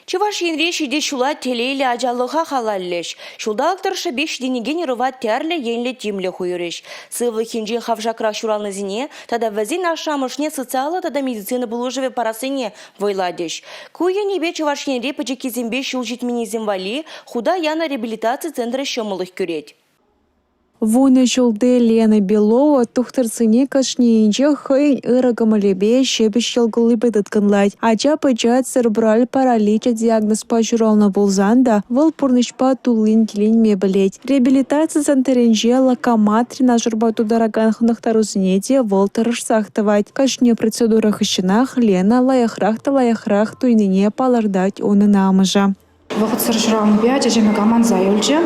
Чӑваш Енре ҫитес ҫула телейлӗ ачалӑха халаллӗҫ. Ҫулталӑк тӑршшӗпех ҫитӗнекен ӑрӑва тӗрлӗ енлӗ тимлӗх уйӑрӗҫ. Сывлӑх енчен хавшакрах ҫуралнисене тата вӗсен ашшӗ-амӑшне социаллӑ тата медицина пулӑшӑвӗ парассине вӑйлатӗҫ. Ку енӗпе Чӑваш Енре пӗчӗккисемпе ҫул ҫитменнисем валли хута янӑ реабилитаци центрӗ ҫӑмӑллӑх кӳрет. Вунӑ ҫулти Лена Белова тухтӑрсене кашнийӗнчех хӑйӗн ырӑ кӑмӑлӗпе, ҫепӗҫ йӑл-куллипе тыткӑнлать. Ача-пӑча церебраль параличӗ диагнозпа ҫуралнӑ пулсан та вӑл пурнӑҫпа туллин киленме пӗлет. Реабилитаци центрӗнче локомат тренажерпа тутаракан хӑнӑхтарусене те вӑл тӑрӑшсах тӑвать. Кашни процедура хыҫҫӑнах Лена лайӑхрах та лайӑхрах туйнине палӑртать унӑн амӑшӗ. Вӑхӑтсӑр ҫуралнипе ачасем аманса юлчӗ.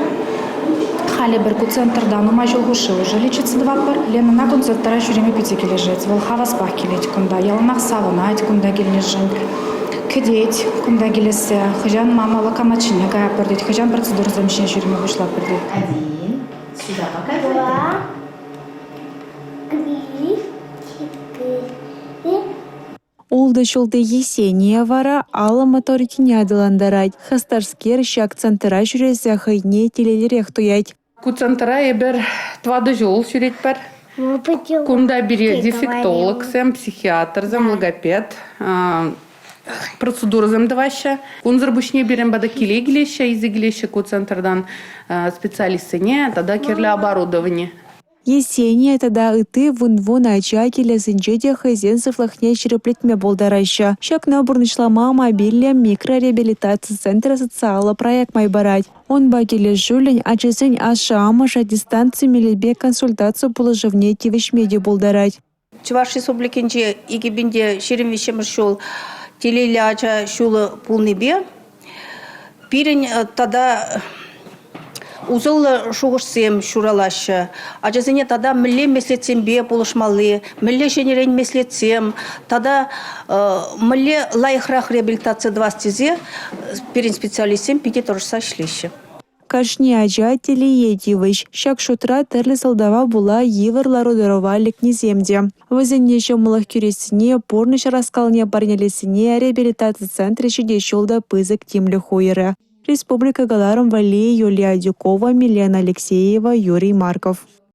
Халӗ пӗр ку центрта нумай ҫул хушши уже лечиться тӑватпӑр. Ленӑна концертра ҫӳреме питӗ килӗшет. Вӑл хаваспах килет кунта, яланах савӑнать кунта килнӗшӗн. Кӗтет кунта килессе. Хӑҫан мама локомат ҫине каятпӑр тет, хӑҫан процедурӑсем ҫине ҫӳреме пуҫлатпӑр тет. Один. Сюда показывай. Два, три, четыре. Ултӑ ҫулти Есения вара алӑ моторикине аталантарать. Хастарскер ҫак центра ҫӳресе хӑйне телейлӗрех туять. Ку центра эпир тӑватӑ ҫул ҫӳретпӗр. Кунта пире дефектологсем, психиатрсем, логопед процедурӑсем тӑваҫҫӗ. Унсӑр пуҫне пирӗн пата киле килеҫҫӗ, илсе килеҫҫӗ ку центртан специалистсене тата кирлӗ оборудовани. Есения тата ытти вун-вун ача килӗсенче те хӑйсен сывлӑхне ҫирӗплетме пултараҫҫӗ. Ҫакна пурнӑҫлама мобильлӗ микрореабилитаци центрӗ социаллӑ проект май парать. Унпа килӗшӳллӗн ачасен ашшӗ-амӑшӗ дистанци мелӗпе консультаци пулӑшӑвне тивӗҫме те пултарать. Чӑваш Республикинче 2023 ҫул телейлӗ ача ҫулӗ пулнипе пирӗн тата усӑллӑ шухӑшсем ҫуралаҫҫӗ. Ачасене тата мӗнле меслетсемпе пулӑшмалли, мӗнле ҫӗнӗрен меслетсем тата мӗнле лайӑхрах реабилитаци тӑвас тесе пирӗн специалистсем питӗ тӑрӑшса ӗҫлеҫҫӗ. Кашни ача телее тивӗҫ. Ҫак шутра тӗрлӗ сӑлтава пула йывӑр лару-тӑрӑва лекнисем те. Вӗсене ҫӑмӑллӑх кӳрессине, пурнӑҫ ӑраскалне парнелессине реабилитаци центрӗ ҫитес ҫул та пысӑк тимлӗх уйӑрӗ. Республика кӑларӑм валли Юлия Адюкова, Милена Алексеева, Юрий Марков.